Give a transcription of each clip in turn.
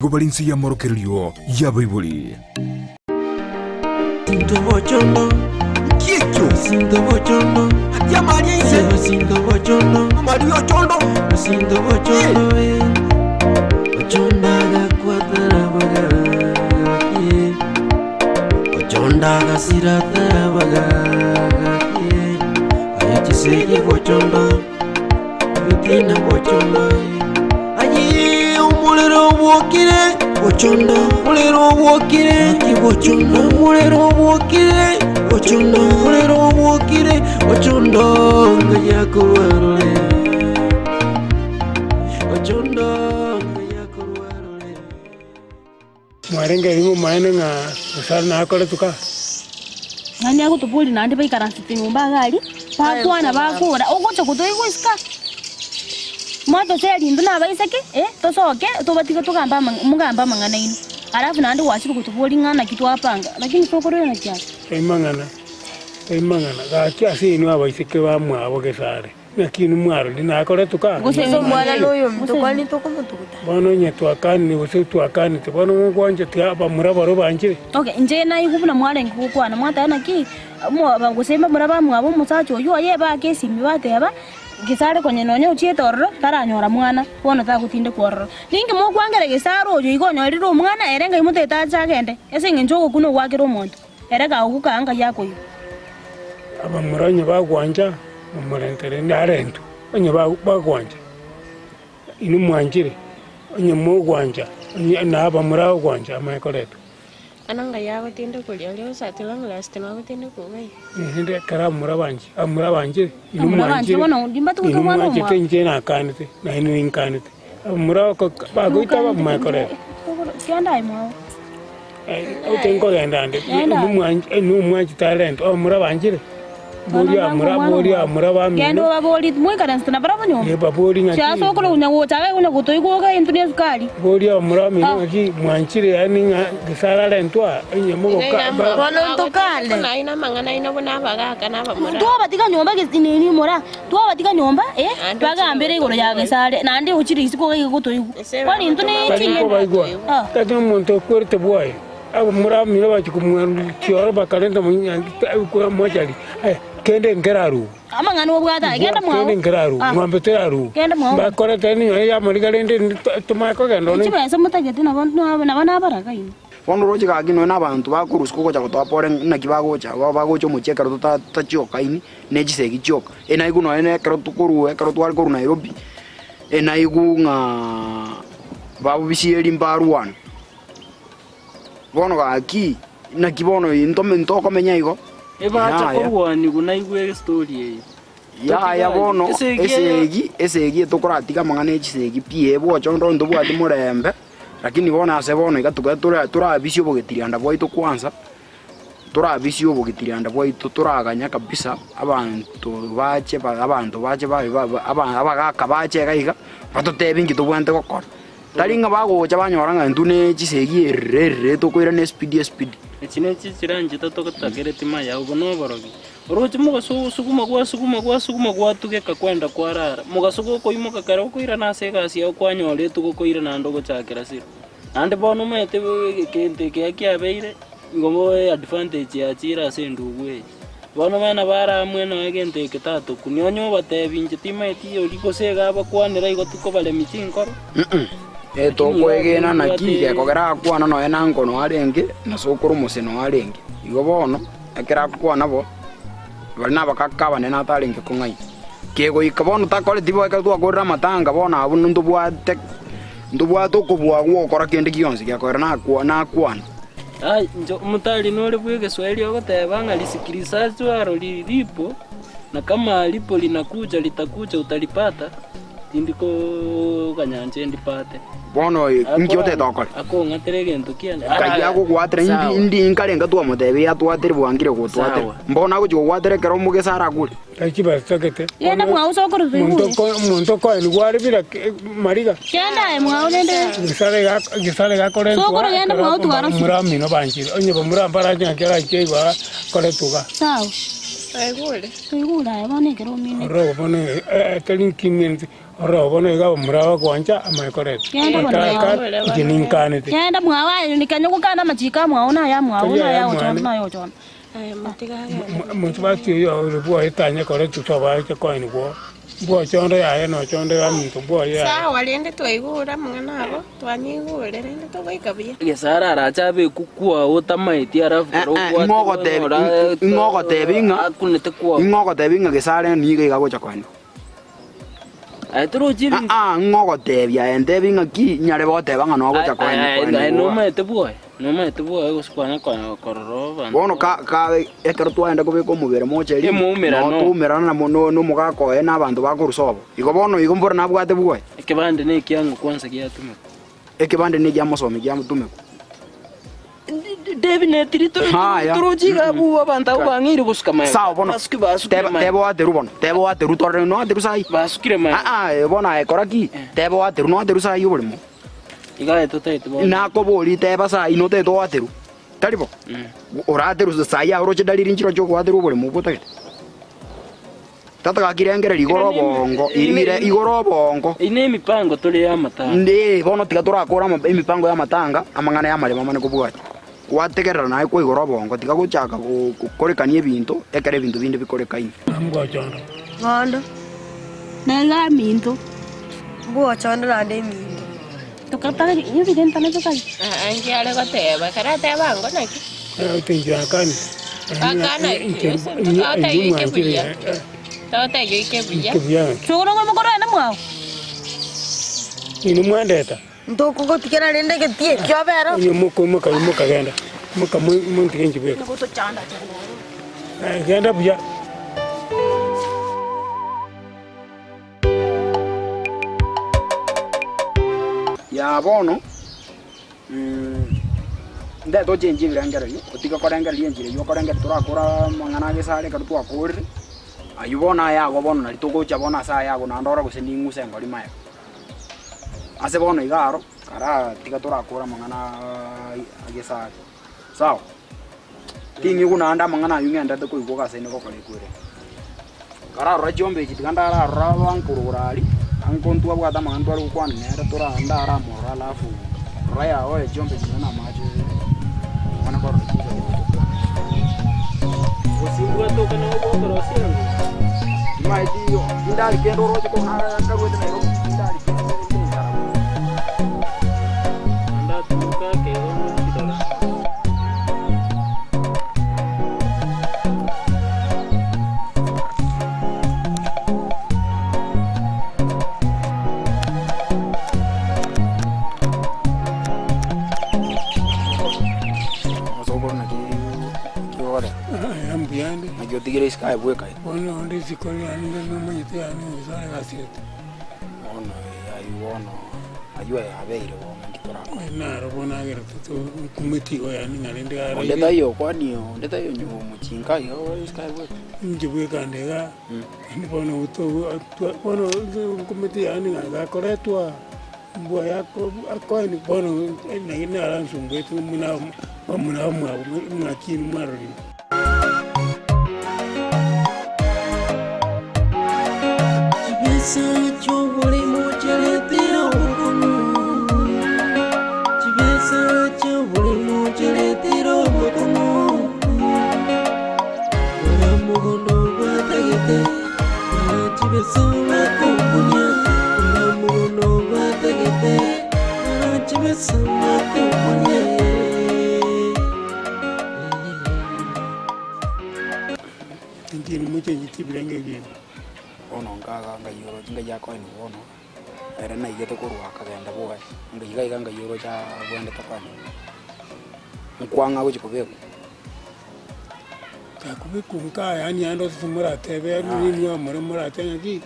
Nigo bare inse y'amorokererio y'abaibori. Sinto bochondo, Nki ekio? sinto bochondo, Atia amaria inse, sinto bochondo, amaria ochondo. sinto bochondo, eh. Ochondo agakwatara bagaki, ochondo agasiratara bagaki, aye chisegi bochondo, ebitina bochondo, eh. Aye omorero obwokire bochondo, omorero obwokire gaki bochondo, omorero obwokire bochondo, omorero obwokire bochondo, ngaya korwa rore. Ochondo ngaya korwa rore. Mwarenge erimo omaene ng'a Nyasae nakorete ka? Naende agotoboria naende baikaransete nyomba iga aria, bakwana bakora, ogocha kotoigwa isiko aa? Mwatoseria intwe na abaiseke, eh, tosoke tobatige togambe amang'a mogambe amang'ana aino. Alafu naende gwachire gotoboria ng'a naki twapanga, lakini tokorora naki aya. Emang'ana, emang'ana, gaki ase inwe abaiseke bamwabo gesare. Naki inwe mwarorire nakoretwe ka? Gose Gose omwana noyominto kwani tokomotuguta? Bono onye twakanire gose twakanete, bono mogwancha tiga abamura baria banchire. Okay, inche naigwe buna mwarenge gokwana, mwateba naki, omo gose mbamura bamwabo omosacha oyio oye baake esimi bateba, gesare konye nonye ochiete ororo, taranyora mwana, bono tagotindekwa ororo. Ninki mokwangera gesare oyo igo onyorire omwana, ere ngai motagete ache agende, ase eng'encho ogokuna ogwakera omonto. Ere gagoka anga yakoigwa. Abamura onye bagwancha, momorentere narentwe, onye bagwancha, inwe mwanchire, onye mogwancha, onye na abamura bagwancha amanye koretwa. Ana ngai agotinde koria oria osati long last nagotinde kogai. Rende ekero abamura banchi, abamura banchire, inwe Abamura banchire mwanchire, bono ndimbate inwe goika omwana mwanchete omwabo. inche nakanete, nainwe ninkanete. Abamura bagoita bamanye koretwa. Kenda aye mwabo. Tinkogenda ande, nomwanchete arente, abamura banchire, boria abamura, boria abamura Genda bamino, obaborie moikaransete nabarabwo nyomba. eh, baborie ng'aki, Chiaso okore konya gocha iga konya gotoigwa iga intwe na esukari. boria abamura bamino ng'aki mwanchire yaani ng'a gesare arentwe aa, onye mogoka ba- Bono ntokane. Naina amang'ana aino buna abagaka na abamura. Twabatiga nyomba gese nini mora, twabatiga nyomba eh, Naende ochire bagambere igoro ya gesare, naende ochire isiko iga gotoigwa. Kwani intwe ne Bari ching'eni. nkobaigwa, Ah. lakini omonto okwerete bwaye, abamura bamino bachia komwerusia oro bakarenta mochari, aya kende nkerarugwe. Amang'ana obwate aye, genda mwao. Kende nkerarugwe, Ah. ng'ombe terarugwe. Genda mwao. Bakorete nigo yamoriga rende tomanye kogenda one. Chibesa motagete nabo nabo nabaraga inwe. Bono oroche gaki nonya na abanto bakorwa isiko gocha gotoa pore naki bagocha, bagocha omochie ekero tota totachiokaini ne chisegi chioka. Enaigwe nonya na ekero tokorwa ekero tware korwa Nairobi, Enaigwe ng'a babobisieri mbarwane. Bono gaki, naki bono intome ntokomenya igo? Ebacha Yaya. korwanigwa naigwe estory eye. Yaya bono Esegi eye- esegi esegi etokoratiga amang'ana ya chisegi pi ebwocha onde ntobwati morembe, lakini bono ase bono iga toka tora torabisia obogetirianda bwaito kwanza. Torabisie obogetirianda bwaito, toraganya kabisa abanto bache abanto bache abagaka bache iga iga, batotebie inki tobwenerete gokora. Tari ng'a bagocha banyora ng'a intwe ne chisegi erere erere tokoirana espeed espeed. Echi nechi chiranchete totakereti maya, obo noborogi. Oroche mogaso ogosuguma gwasuguma gwasuguma gwatugeka kwenda kwarara. Mogaso gokoimoka kare okoirana ase egasi yao kwanyora etugo okoirana naende ogochakera siro. Naende bono omanyete egento eke kiabeire. Igo moe advantage yachire ase endugu eye. Bono bana baramwe nonya egento eke tatokunia, onye obatebi inche timaeti oria gose iga abakwanera igo tikobaremia chinkoro. Tokwegena naki gekogera akwana nonya na nkono arenge, na sokoro mose noyo arenge. Igo bono, ekero akwana bo, baria nabakaka abanene atarenge kong'aina. Kegoika bono takoreti bo ekero twakorire amatanga bono abwo ntobwate ntobwate okobua gw'ogokora kende gionsi gekogera nakwa nakwana. Ai, inche omotari nore bw'egeswahili ogoteba ng'a lisikilizajwalo lilipo na kama lipo linakuja litakuja utalipata, tindi koganya inche ndipate. Bono inki otete okore? Akong'atera egento kiane. Nkai agogwatera indi indi nkarenga twamotebia atwatere bwangire gotwatera. Sawa. Mbono agochia kogwatera ekero omogesa arakure. Naki basagete. Genda mwao sokoro Omonto toigure. oko- omonto okoenigwa are bila ke- mariga. Genda aye mwao rende. Gesare gak- gesare gakorentwa Sokoro genda mwao twara ekero muramino banchire. Onye bamura mbarache naki arache igo akoretwa iga. Sawa. Twaigure. Twaigure aye bono ekero ominete. Orobo bono tari nkimineti, orobo bono iga abamura bagwancha amaekorete. Genda bono Otaka inche ninkanete. Genda mwao aye kanya gokana amachiko amwao na aya amwao na aya ochondo na aya ochondo. Aye motiga agende. Mosubati oyo ore bwoye tanya koretwa tobache koenigwa bwochondo yaye nochondo yaminto bwoye yaye. Sawa rende twaigure amang'ana abo, twanyigure rende togoika buya. Gesare arache abekwe kwao otamaeti alafu Eh, kero eh, obwate ing'o ogotebi- onyora ing'o ogotebi ng'a- akunete kwao. Ing'o ogotebi ng'a Gesare nigo iga agocha koenigwa? Aye torochi ebinto. Aa, ng'o ogotebia aye ntebi ng'a ki nyare goteba ng'a nogocha Aye aye koenigwa. nomaete bwoye, nomaete bwoye gose kwana korora abanto. Bono ka ka ekero twaenda kobeka omobere mocheri, Emoumerano. noo twaumerana na no nomogaka oye na abanto bakorwa sobo. Igo bono igo mboro nabwate bwoye. Ekebande na ekiang'o kwansa giatumekwa. Ekebande na ekiamosomi giatumekwa. Definitely Haya. torochi iga abwo abanto abwo bang'eire gosuka maega. Sawa bono. Basuki basukire Teba maega. teba oaterwe bono. Teba oaterwe torore noaterwe saii. Basukire maega. Aa bono aye kora ki? Teba oaterwe noaterwe saii oboremo. Iga aye totaete bono. Nakoborie teba saii notagete oaterwe. Tari bo? Oraterwe saii aye oroche dalili nchiroche ogoaterwa oboremo obwo otagete. Tata gaki rengereria igoro obongo, ire igoro obongo. Eyio nemipango tore y'amatanga. Ndi bono tiga torakore ama emipango y'amatanga, amang'ana y'amaremo amane kobwatia. Gwategerera naye kwa igoro obongo, tiga gochaka go gokorekania ebinto, ekero ebinto binde bikorekaine. Ngochondo. Bono. Naiga aminto. Mbochondo naende eminto. Tokatari ebire ntana tokari. Aa nki are goteba, ekero ateba ango naki? Tinjakani. Akana ki? Tototebia oike buya. Tototebia oike buya. Sokoro ng'o mokoro ene mwao. Inwe mwendeta. Ntokogotigera rende egetie ekio obere. Inwe mokoimoka mokagenda. Moka montige inche bweka. Genda buya. Ya bono, ndete ochenchie ebirengererio, otige korengereria enchera eywo okorengereria torakora amang'ana age ase are ekero twakorire, aywo bono aye agwo bono nari togocha bono ase aye agwo naende ore gose ning'use engori maega. Ase bono iga aro, kara tiga torakora amang'ana age ase are, sawa? Ting'igwa naende amang'ana aywo ng'enderete koigwa gose nigokora ekwere. Kararora chiombe echi tiga ndararora bankorora aria, anko ntwabwate amang'ana tware gokwana nere tora ndaramorora alafu rora yago oye chiombe echi nonya na amache mane korora chinsa togokwana. Gose mbwate okana gokorosia engo. Timaeti iyo, tindari kende oroche korwa nakaruete Nairobi, tindari kende kende enchara bono. Ndaturuka akeigo ngochirora. Osokoro naki kiogore Mbuyande. naki otigire isiko aye bweka Bono onde isiko riane nomanyete yani ngisare gasete. bono aywo bono aywo yabeire bono nki torakora Naro bono agerete kumetigo yani ng'arende onde taiyo kwani onde taiyo mochinga iga isiko aye bweka Inche bweka ndega bono bono kumeti yani ng'agakoretwa mbwa yako akoeni bono naransumbwete muna muna mwabo mwakini mwarorire. Chibesa ch'oborimo chiretire obokongu Chibesa ch'oborimo chiretire obokongu Ora mogondo gwatagete Ora chibesa bakombunya Ora mogondo gwatagete Ora chibesa bakombunya Inche mochenjeti ebirenge biene. Bono nkaga ngaiorochi ngaiyakoeni bono ere naigete korwa akagenda bwoye ngaiga iga ngaiorocha abwendete koeni nkwang'a gochi kobekwa Takubekwa nka yani ando moratebe ninwe more moratebe ng'aki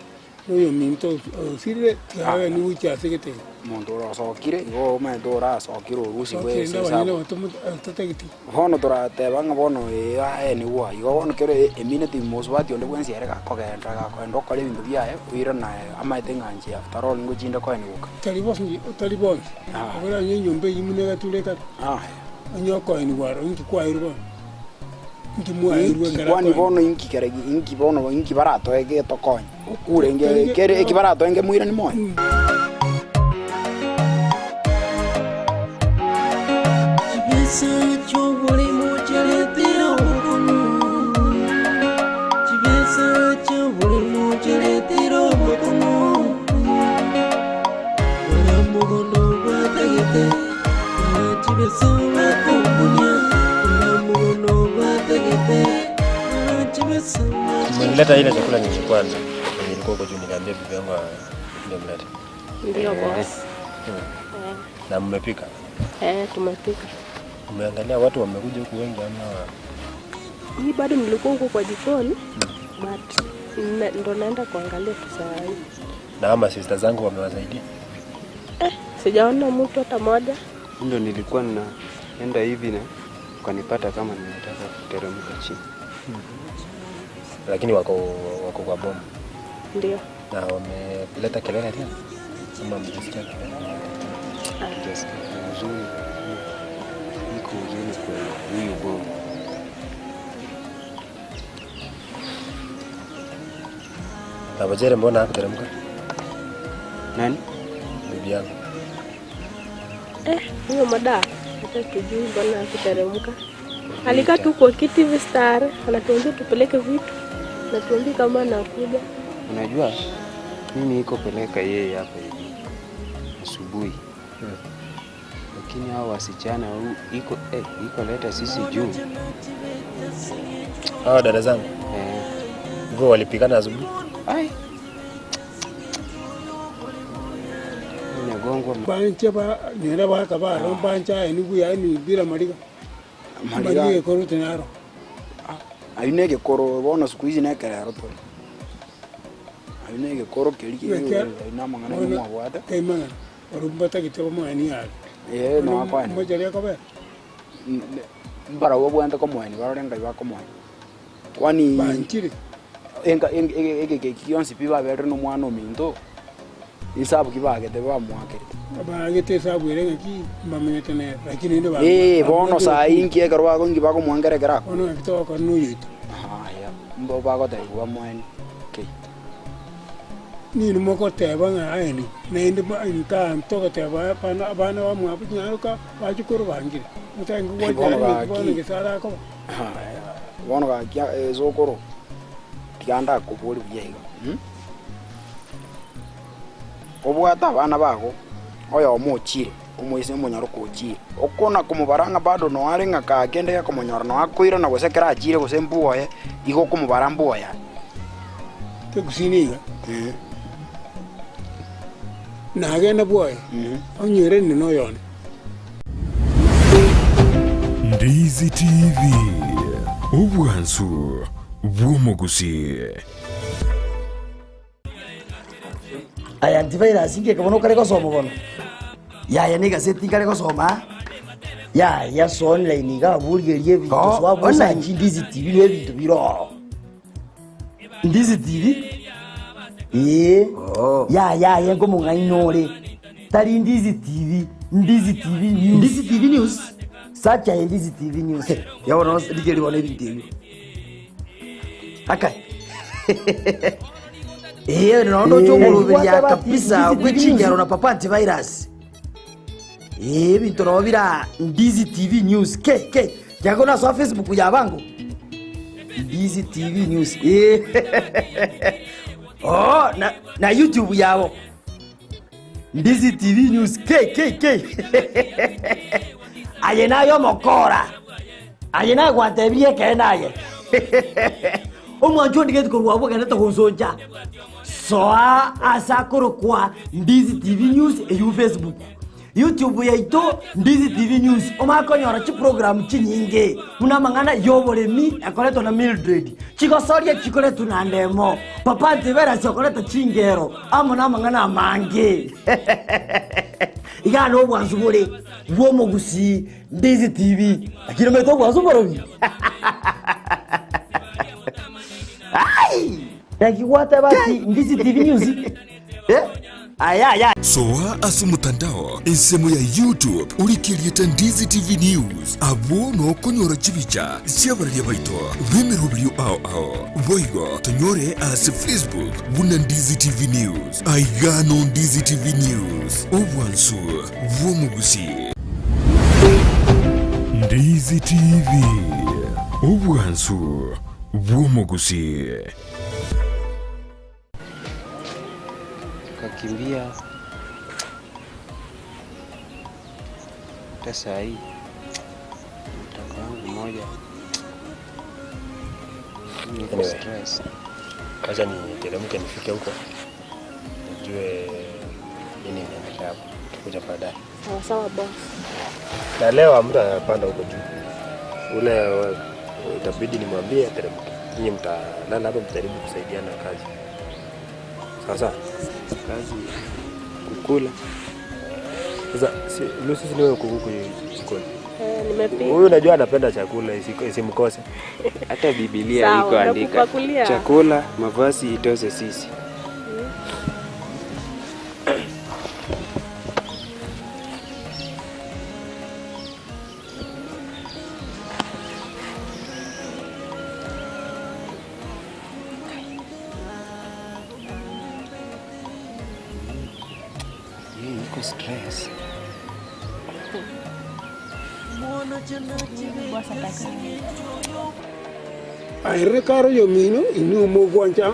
oyo minto osirire tiabe nigochia ase egete. Omonto orasokire igo omanyete orasokire orusigwe Sokire abanyene totatageti. Bono torateba ng'a bono ee aenigwa igo bono kero emineti mosubati onde bwensi ere gakogenda gakogenda okora ebinto biaye oirana amaete ng'a inche after all ngochinde koenigoka. Tari bonsi tari bonsi. Obora onye enyomba eywo muna egature kare. Onye okoenigwa aro inki kwairwe bono. Inki mwaeirwe Inki ekero kwani akoenda? bono inki kere inki bono inki baratoe getokonye okurenge kere eki baratoe ngemoirani moyo. Chibesa chi'oborimo chiaretire obokong'u, Chibesa chi'oborimo chiaretire obokong'u. Ora mogondo gwatagete, ora chibesa bakombunia, Ora mogondo gwatagete, ora chibesa Mmeleta ile chakula nilikuwa na nilikuwa huko juu niliambia bibi yangu ndio mlete. Ndio boss. Na mmepika? Eh, tumepika. Umeangalia watu wamekuja huku wengi ama Mi bado nilikuwa huko kwa jikoni but na, ndo naenda kuangalia tu saa hii. na ama sister zangu wamewasaidia? Eh, sijaona mtu hata moja. Ndo nilikuwa naenda hivi na ukanipata kama ninataka kuteremka chini. Lakini wako wako kwa bomu Ndio. na wameleta kelele tena, ama mjisikia kelele? Hatujasikia huzuni, iko huzuni kwa huyu bomu. Na Bajere mbona hakuteremka? Nani? Bibi yangu. Eh, huyo mada hata tujui mbona hakuteremka. Alikaa tu kwa kiti hivi stare, anatuambia tupeleke vitu, anatuambia kama anakuja. Unajua mimi iko peleka yeye hapa hivi asubuhi, lakini hao wasichana hu- iko eh, iko leta sisi juu Hawa dada zangu eh. hivyo walipikana asubuhi. Ai, inagongwa Banche ba nera ba ka ba ro bancha eni buya eni bila mariga. Mariga. Mariga koro tenaro. Ayu ne gekoro bono siku hizi nekerero tore ayu ne gekoro keri Weke- na mang'ana mwabwate Kaimang'ana. Orumbata gitabo mwani yare. eh no akwani Mojaria kobe. mbarabwo bwente komoeni barore ngai bakomoeni kwani Banchire. enga egeke gionsi pi baberire na omwana ominto isabu ki bagete bamwakerete Bagete esabu ere ng'aki mbamenyete nere lakini inde ba. Eh, bono sai inki ekero bago inki bakomwangerekera ako Bono ng'aki togokora noyoito. haya mbo bagotebiwa mweni okay. Nini mogoteba ng'a aeni naende nka togoteba abana abana bamwabo chinyaroka bachikoro bangire. Motenge Bono gwacha gaki. bono gesara akoba. Haya, bono gaki esokoro tiga ndakobori buya iga mm? Obwate abana bago oyomo ochire omoise omonyaroka ochire okona komobara ng'a bado noare ng'a kaa kende gekomonyora noakoirana gose ekero achire gose mbuoye igo okomobara mbuoye aye. Kegusii iga nagenda bwoye onyoiranie noyonde. Ndizi TV, obwansu bw'omogusii. Aya antivirus inki bono okare gosoma bono? Yaya na egaseti nkare gosoma yaya ase online iga abwo origererie ebinto Oh, soa abwo online. osachi Ndizi TV nigo ebinto bire ororo. Ndizi TV ee yaya aye nkomong'aini ore tari Ndizi TV, Ndizi TV News. Ndizi TV News? Search aye Ndizi TV News. Ya bono rigereria bono ebinto ebio. Akai. Ee, nondo Eh, ochomoruberia bwate bati, kabisa Ndizi TV bwechingero News. na papa antivirus. Ee, ebinto nabo bira Ndizi TV News. Ke ke jago na so Facebook ya bango. Ndizi TV News. Ee. Oh, na, na YouTube yabo. Ndizi TV News. Ke ke ke. Aye nayo mokora. Aye naye gwantebirie ekeene aye. Omwancho ondigeti korwa abwo ogenderete gonsoncha. Soa ase akorokwa Ndizi TV News eywo Facebook. YouTube yaito Ndizi TV News omanye konyora chiprogram chinyinge buna amang'ana y'oboremi ekoretwa na Mildred, chigosoria chikoretwa na Ndemo, Papa Antivirus okoreta chingero amo namang'ana amange. Igaa nobwansu bore bw'omogusii Ndizi TV, lakini omanyete obwansu mborobi? Ai! Naki gwateba ati Ndizi TV News? Eh? Ayaya. Soa ase omotandao ensemo ya YouTube orike erieta Ndizi TV News abwo nokonyora chibicha chi'abararia baito b'emeroberio ao ao. Boigo tonyore ase Facebook buna Ndizi TV News. Aiga no Ndizi TV News, obwansu bw'omogusii. Ndizi TV, obwansu bw'omogusii. Tukakimbia hata saa hii mtaka wangu mmoja niko Anyway. stress. Acha niteremke nifike huko nijue nini inaendelea hapo, tukuja baadaye. Sawa sawa boss. Na leo hamtapanda huko juu, ule itabidi nimwambie ateremke. Nyinyi mtalala hapa, mjaribu kusaidiana kazi. Sawa sawa. Kazi kukula. Sasa si, Lucy si ni wewe uko huko jikoni? Eh, nimepika. Huyu unajua anapenda chakula isimkose. Hata Biblia Sawa, iko andika nakupakulia. chakula, mavazi itose sisi. Yeye iko stress. Boss ataka. Aire karo yomino inu mogwanja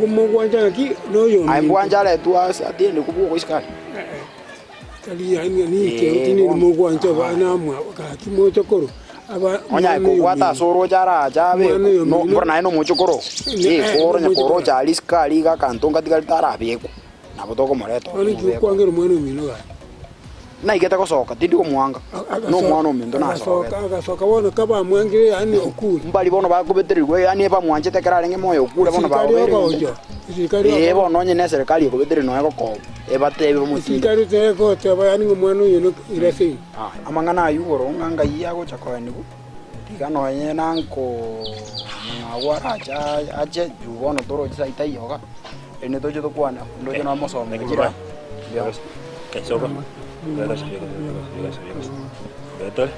mogwanja ki no yomino. Ai mbwanja aretwo atiende kubwo isikari. Kali yani ni ke tini mogwanja ba namwa ka ki mochokoro. Aba Onya kogwata ase oroche aracha abe no mbora naye nomochokoro. Eh koro nya korocha ari isikari iga akanto ngatigarete arabekwa. Nabo tokomoreta. Oni ki kwangera mwana omino ga. Naigete gosoka tindi komwanga. No omwana ominto nasoka. Agasoka bono kabamwangire yani okure. Mbari bono bakobetererwa yani bamwanchete ekero arenge moyo okure bono Serikali bagobeire. yogocha. Serikali Eh bono onye ne serikali ekobetereri noe gokoba. Ebatebe bamotinde. Serikali tegoteba yani ng'omwana oyo no irase. Amang'ana aywo igoro ng'a ngai agocha koeniwa tiga nonye nanko ng'agwo arache ache juu bono toroche saita iyoga ere toche tokwana ndoche namosomera chira Okay, soko. Betore.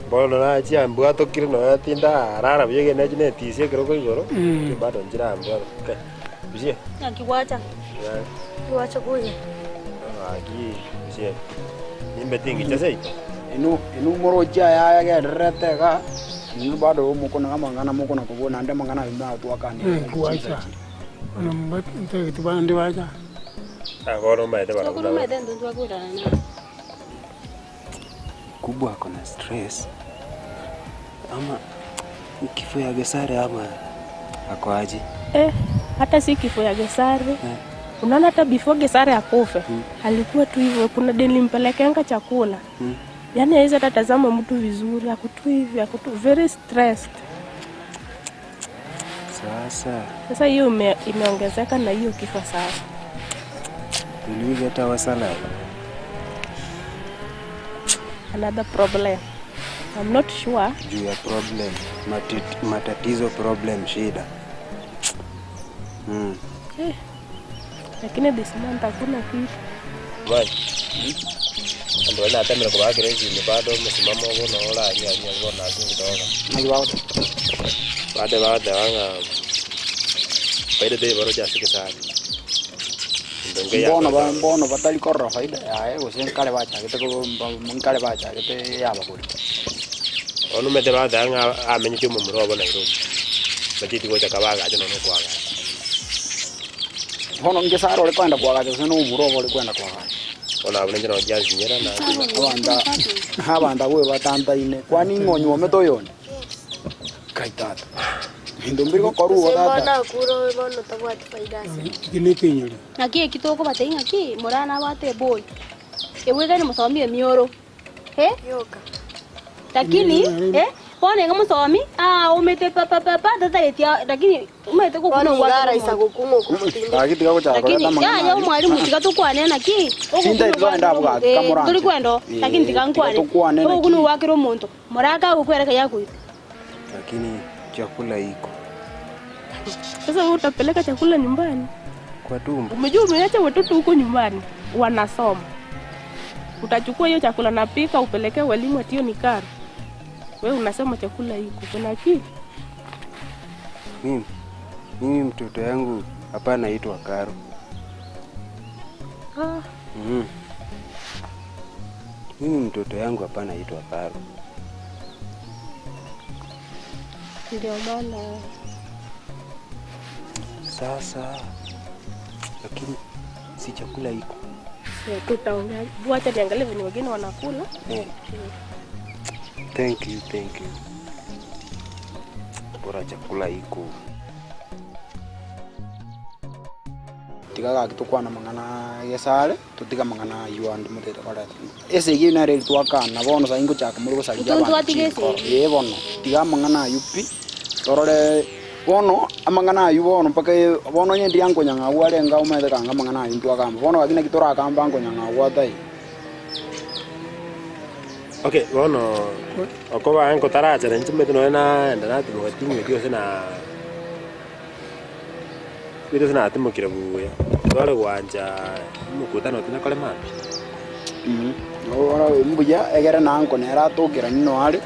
Bono nachia mbwatokire nonya tinda arara buya egene echi netisia ekero igoro Mm. bado nchirambwata. Okay. Busia. Akiwacha. Kiwacha kuya. Aki busia. Nimbe tingicha seito. inu inu moroche aya yagendererete iga inu bado mokona amang'ana mokona kobua naende amang'ana ayo natwakane Kuwacha. Ono mbatete bandi bacha. Ah, bono maete bara. Sokuru mete ntuntu akwirana naye. Kubwa ako na stress ama kifo ya Gesare ama ako aje? Eh, hata si kifo ya Gesare. Unaona hata before Gesare akufe alikuwa tu hivyo. Kuna deni nilimpelekeanga chakula yaani hawezi hata tazama mtu vizuri, ako tu hivi, ako tu very stressed. Sasa Sasa hiyo ime, imeongezeka na hiyo kifo sasa. tuliuza hata wasalai. Another problem. I'm not sure. juu ya problem matatizo problem shida. Eh, lakini this month hakuna kitu. Bye. Andu aria natemire kubakira esime bado musimamo ogo no orari aria bono ase ngidoga. Bade bateba ng'a faida teibaroche ase egesare. Mbono ba mbono batari korora faida yaye gose nkare bachagete nkare bachagete yabagori. Bono omanyete bateba ng'a amenyete omomura obo Nairobi. Bacheti gocha kabagacha nonya okoagacha. Bono ngesare ore kwenda kwagacha gose na omomura obo ore kwenda kwagacha. Bono abwo ninche nonye nchiansinyera na Abanda abanda gwe batantaine kwani ng'onyi omete oyonde. Kai tata. Binto mbiri gokorwa igo Gose tata. bono akure bono tabwati faida ase. Kinekenyori. Naki eki tokobatebia ng'aki morana abwate eboy. Ewegani mosomi emioro. Eh? Yoka. Lakini eh bono iga mosomi aomete pa pa pa pa tatagetia lakini omanyete gokuna Bono iga araisa gokung'a okomotinda. Gaki tiga gochaka Lakini koreta amang'ana yaya aywo. omwalimu tiga tukwane naki Sinta itwende abwo gaki kamoranje. turi kwendo lakini tiga Eh, nkwane tiga tukwane naki. ogokuna gwakera omonto moraka agokwereka yakoita Lakini chakula iko Sasa wewe utapeleka chakula nyumbani? Kwa tumbo. Umejua umeacha watoto huko nyumbani wanasoma, utachukua hiyo chakula napika upelekee walimu ati hiyo ni karo. Wewe unasema chakula iko, kuna akili? Mimi mimi mtoto yangu hapana itwa Karo. Ah, Mimi mtoto yangu hapana itwa Karo. ndio maana Sasa lakini si chakula iko. sio, tutaongea. Wacha niangalie venye wengine wanakula. Eh. Thank you, thank you. Bora chakula iko. Tiga gaki tukwana mang'ana gesare tutiga mang'ana aywo ande motete koreta esegi eywo nere eri twakana bono sai ngochaka muri gosaria Intwe abanto twatiga chinkoro. esegi. Ee bono tiga amang'ana aywo pi torore bono amang'ana aywo bono mpaka e- bono onye ndiria nkonyang'au arenge omanyete kanga amang'ana aywo ntwakamba bono gaki naki torakamba nkonyang'au atai. Okay, bono okoba nkotarachera inche noe naenda natimoka ting'weti gose na gose natimokire buya tware gwancha omokutano tinakore mambia. Ora mbuya egere nanko nere atũkĩra nino are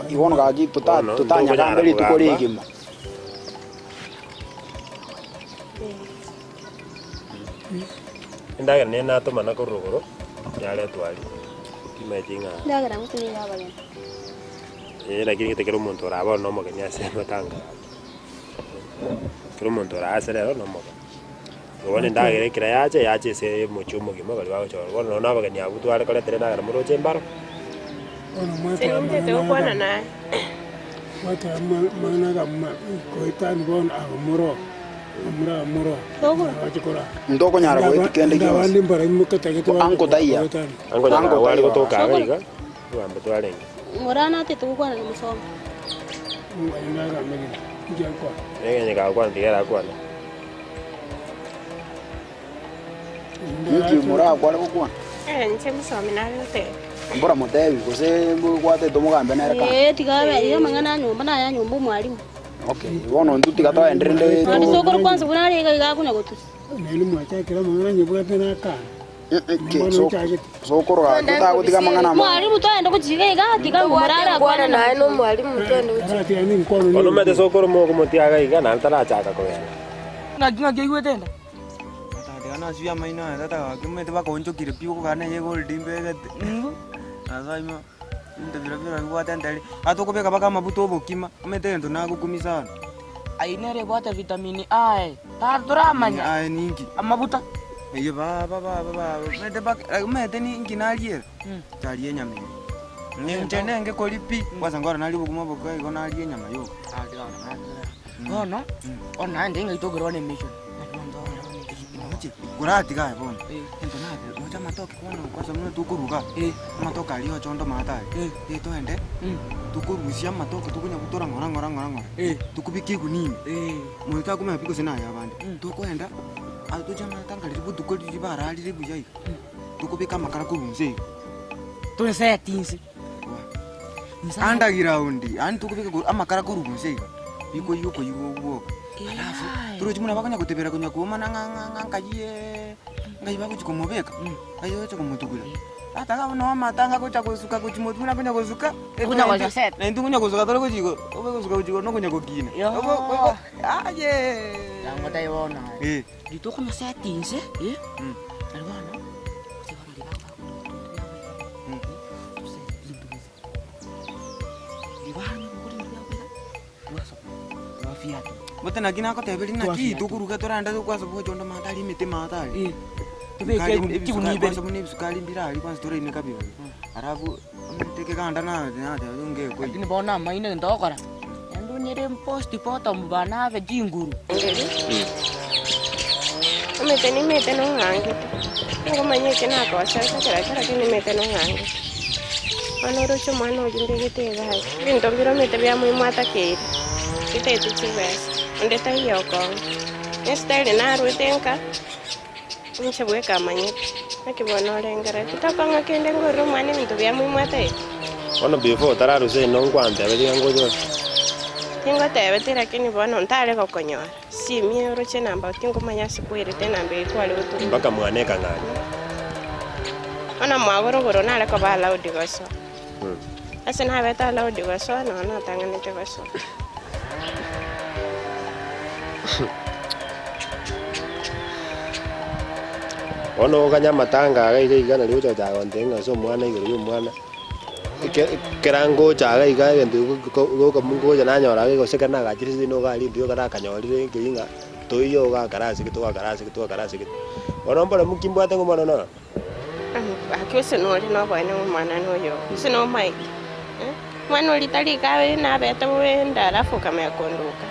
ibono gaki Bono, tutanyagamba rituko ntokonyara rigima Endagera niyo natomana korwa rogoro yaretwa aria timaeti ng'a Ndagera ngutumia abageni. lakini gete kera omonto oraba bono na omogeni ase amatanga kera omonto orase rero na omogeni. Igo bono endagera ekero yacha yacha ase omochie omogima baria bagochora bono nonye na abageni abwo tware koretera endagera moroche embaro. Sintete gokwana naye. Ntokonyara goeti kende gionsi. Anko taiya. Anko nyara Anko wari taiya. gotoka iga iga ogambe twarenge. Morana atete gokwana na musomo. Egenya gakwana tiga erakwana. Nki morakware gokwana Eh, nche musomi nabete. mbora motebi gose gwatete omogambe nere kando. Eh, tiga abe iyo mang'ana nyumba na ya nyumba mwalimu. Okay bono intwe tiga twaenderende Andi sokoro kwanza buna ari iga iga kunya gotusi. sokoro gaki totagotiga amang'ana ama Mwalimu twaenda kuchiga iga tiga ngomorara Ngwana naye no mwalimu twende Bono omanyete sokoro mogomotiaga iga naende tarachaka kogenda. Ng'aki ng'aki oigwete enda? Tata maino aya tata gaki omanyete bakonchokire pi okogana eye gold mbegete. Nasaima ebinto bira bira bibwate entari. Atokobeka mpaka amabuta obokima omanyete egento nagokumia sana. Aye nere ebwate vitamin A eh. Tara toramanya. Aye ninki? Amabuta. Eye baba baba baba omanyete mpaka omanyete ninki nariera? Ntaria enyama eye. Inche nenge kori pi kwanza nkoro naria obokima boka igo naria enyama yoka. Bono, ona naende ng'ai tokorwa na emission. Koratiga aye bono ento nabe roche amatoke bono kwanza buna tokoruga amatoke aria ochondo maate aria eh toende tokorusia amatoke tokonya gotora ng'ora ng'ora ng'ora ng'ora tokobeka egunia ime monto takomanya pi gose naye abande tokoenda aye toche amatanga riria botuko riria bararire buya iga tokobeka amakara korwa inse iga Toeseti inse. Underground yaani tokobeka korwa amakara korwa inse iga bikoiywa okoiywa obwoka alafu torochi buna bakonya gotebera konya koomana ng'a ng'a ng'a nkai nkai bagochi komobeka nkai bagocha komotugura ata bono amatanga gocha gosuka gochi motwe buna konya gosuka Konya gochoseta. naintwe konya gosuka tore gochi igoro obe gosuka gochi igoro nokonya gokina Yo. aye Yango tai bono. Eh. Rituko seti inse, eh? Ari bono. Bote naki nagoteberia naki tokoruga torande tokwasa gochonda maate aria emete maate aria Tobeke chigunia ibere. Kwanza buna ebisukari mbire aria kwanza toraine kabira alafu omanyete ekeganda nateba ngekoi Lakini bono amaino egento ogokora. Naende onyere postmortem bana abe chinguru. Omete nimete nong'angete. Nigomanyete nagochete kera kera lakini nimete nong'angete. Bono oroche omwana oywo mbegete egasi. Ebinto mbire omete bia muhimu atakeire. Bitaete chibesa. Onde taiyo okong'a. Esitari narwete nka, inche bweka amanyete. Naki bono orengereti tokong'a kende ngorere omwana ebinto bia muhimu ataete. Bono before otararusia ino nkwantebia tiga ngoche ase. Tingotebeti lakini bono ntare gokonyora. Simia oroche enamba tingomanya ase kwerete enamba eye kware gotumia. Mpaka mwane ekang'anya. Bono mwagorogoro nare koba allowed gosoa. Ase nabete allowed gosoa nonya natang'anete gosoa. Bono oganye amatanga iga iga iga nario ogocha gochaka gontebia ng'a ase omwana igoro ya omwana. Ekero ngocha iga iga egento ngocha nanyora iga gose ekero nagachire ase nigo arindire ekero nakanyorire nkeri ng'a toiyo ogakara ase gete ogakara ase gete ogakara ase gete. Bono mboremu ki mbwate ng'a omwana one oro? Gaki ase nore noboene ng'a omwana noyo oo, ase nomaete, omwana oria tari iga abe nabete bobe ende alafu okamanya kondoka,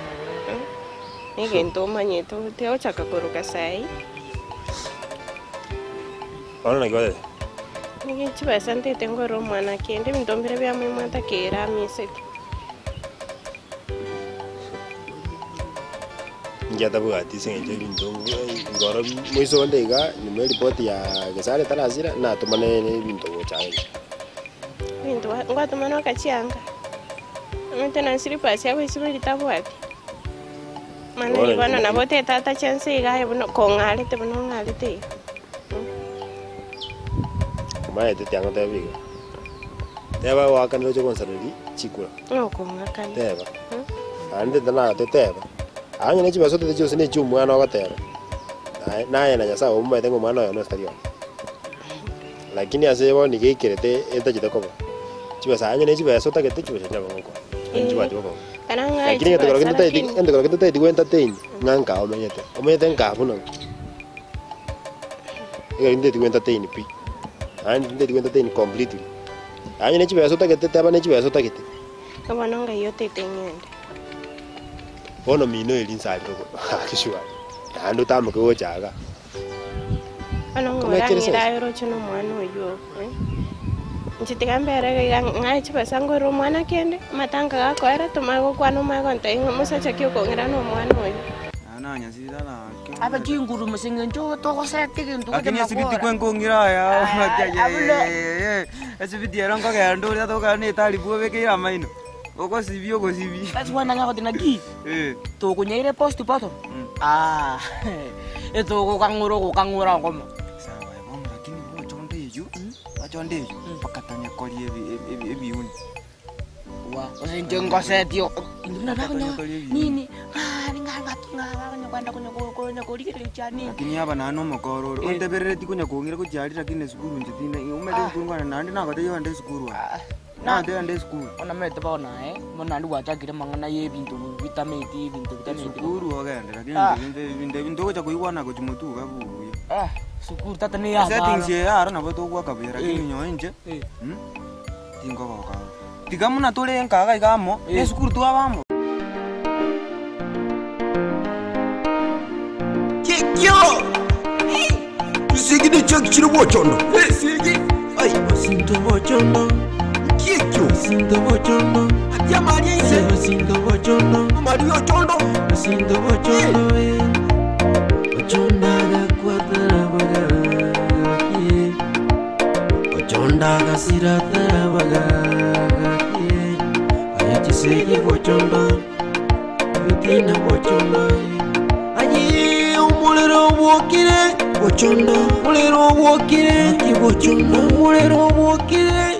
negento omanyete otigochaka koruka saii. Bono naki gwateba? Nigo chibesa ntaete ngorere omwana kende, ebinto mbire bia muhimu atakeire amiseti. Inki atabwati ase eng'encho ebinto ngoro moiso onde iga nyuma eripoti ya Gesare etarasira natomane na ebinto gocha iga. Ebinto ngwatomana okachianga, omanyete na slippers agoisiberia tabwati. Mana Bono bono nabo otete atache nse iga aye buna kong'arete buna ong'arete iga. Omanyete tiangotebia iga, teba oakanire oche gonsareria chikura. Nokong'akana. Teba. Naende tanagote teba. Aa onye ne chibesa otete chionsi ne chia omwana ogoteba, naye naye na Nyasaye omomanyete ng'a omwana oyo nonsi tari one. Lakini ase bono nigo eikerete etachete koba, chibesa onye ne chibesa otagete chibesa nabo ngokoa, onye chibwati bokongu. Ekero ng'ae Lakini egento chibesa kero kende otaeti lakini. egento kero kende otaeti go entertain, ng'a nkaa omenyete, omenyete nkaa buna ng'a. Egento ntaeti go entertain pi, naende ntaeti go entertain completely. Onye ne chibesa otagete teba ne chibesa otagete. Bono ngai otete ng'ende. Bono mino eri nsarire gaki sure, naende otamoke gocha igaa. Bono ng'a Komekere orang'ire sense. aye oroche na omwana oyio oo, eh. Inche tiga mbere iga iga ng'ae chibesa ngorere omwana kende, amatanga gakoera tomanye gokwana omanye gontebia ng'a mosacha ki okong'ira na omwana oyo. Abe chinguru ase eng'encho togoseta egento gocha Lakini esibiti magora. kwenkong'ira aya Abuna- esibiti ero nkogenda oria tokogenda na etaribu obekeire amaino, ogosibia ogosibia. Basi bono nang'ea goteba naki, Eh. tokonyaire postmortem, ah, etogokang'ura ogokang'ura okomo. Sawa bono lakini bwocha onde eywo, bwocha onde eywo, mpaka tanyekoria ebi- ebi- ebiuni. Gose inche ngosetie buna bakonya nini ng'a konya korigereria nini. Lakini aba naende omokoro ore, onteberereti konya kong'ira gochia aria lakini esukuru inche tinde omanyete esukuru nkogenda naende nagotebia ogende esukuru aye. Nagotebia ogende esukuru. Bono omanyete bono aye, bono naende gwachakire amang'ana ya ebinto bitameti ebinto bitameti. Esukuru ogende lakini inche ebinto ogocha koigwana gochia motwe iga buya. Sukuru tata ne ya Esettings eye aro nabo togoaka buya lakini nyowe inche. Tinkogoka oro. Tiga buna tore nka iga amo, na esukuru twaba amo. Kikio! Chisegi ne chiaki chire bwochondo. Esegi! Ai! Osinto bochondo. Kikio! Osinto bochondo. Atia amari aise. Osinto bochondo. Amari ochondo. Osinto bochondo eh. Ochondo agakwatara bagaki. Ochondo agasiratara bagaki. Aye chisegi bochondo. Bitina bochondo eh. Aye omorero obwokire bochondo. Omorero obwokire bochondo. Omorero obwokire.